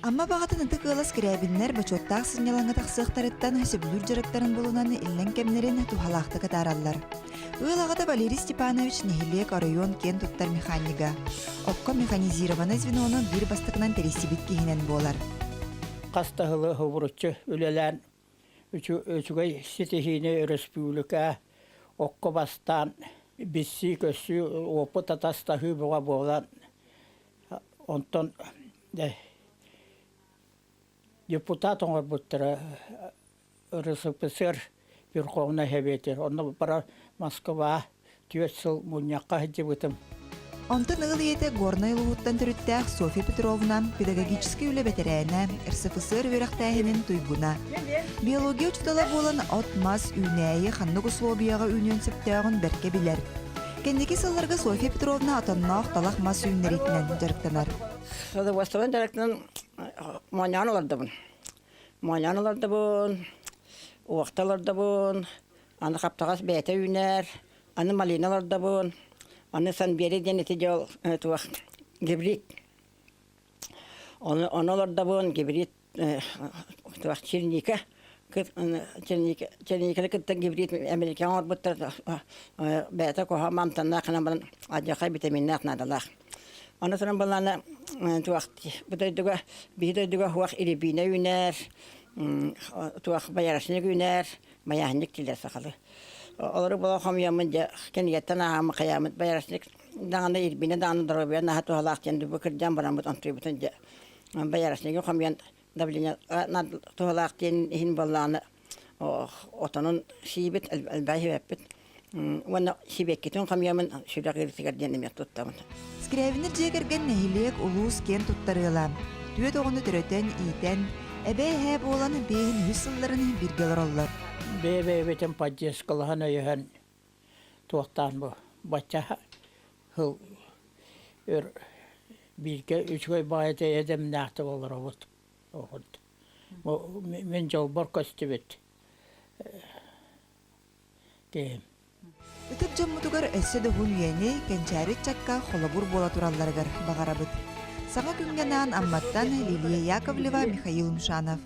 Амма баҕатын ытык ыала Скрябиннэр бочуоттаах сынньалаҥҥа тахсыахтарыттан сөбүлүүр дьарыктарын булунан иллэҥ кэмнэрин туһалаахтык атаараллар. Ыал аҕата Валерий Степанович нэһилиэк оройуон киэн туттар механига. Окко механизированнай звенону биир бастакынан тэрийсибит киһинэн буолар. Хас да сылы хобуруччу үлэлээн үчүгэй ситиһиини өрөспүүбүлүкэ окко бастаан билсии-көссүү, уопут атастаһыы бөҕө буолан онтон депутат оҥорбуттара РСФСР Верховнай Сэбиэтигэр. Онно бара Москва 4 сыл мунньахха сылдьыбытым. Онтон ыал ийэтэ Горнай улууһуттан төрүттээх Софья Петровна педагогическай үлэ бэтэрээнэ, РСФСР үөрэхтээһинин туйгуна. Биология учуутала буолан от-мас, үүнээйи ханнык услуобуйаҕа үүнүөн сөптөөҕүн бэркэ билэр. Кэнники сылларга Софья Петровна отонноох талах мас үүннэриитинэн дьарыктанар. Садоводствонан дьарыктанан моонньоон олордобун. Моонньоон олордобун, уохта олордобун, аны хаптаҕас бэйэтэ үүнэр, аны малина олордобун, аны санбери диэн ити дьол туох гибрид. Ону, ону олордобун, гибрид туох черника черниканы кытта гибрид Америкаҕа оҥорбуттар бэйэтэ куһаҕан амтаннаах гынан баран алдьархай витаминнаах наадалаах. Аны туран былаана туох бу дойдуга биһи дойдуга суох рябина үүнэр, туох боярышник үүнэр, майаһынньык дииллэр сахалыы. Олору була хомуйаммын дьэ кинигэттэн ааҕаммын хайааммыт боярышник даҕаны ирбинэ даҕаны доруобуйа наһаа туһалаах диэн бу кырдьан бараммыт онтуйбутун дьэ боярышнигы хомуйан давление туһалаах диэн иһин буоллаҕына отонун сиибит элбэҕи сибэппит уонна сибиэккитин хомуйаммын сүрэх ыарыытыгар диэн эмиэ туттабын. Скрябиннэр дьиэ кэргэн нэһилиэк, улуус киэн туттар ыала. Түөрт оҕону төрөтөн, иитэн, эбээ-эһээ буолан биэһин үһүс сылларын бииргэ олороллор. Бэйэ-бэйэбитин поддержкалаһан өйөһөн туохтаан бу бачча сыл өр бииргэ үчүгэй баҕайы эдэмнээхтик олоробут. Мин дьолбор көстүбүт киһим. Ытык дьоммутугар өссө да уһун үйэни, кэнчээри ыччакка холобур буола туралларыгар баҕарабыт. Саҥа күҥҥэ анаан Амматтан Лилия Яковлева, Михаил Мшанов.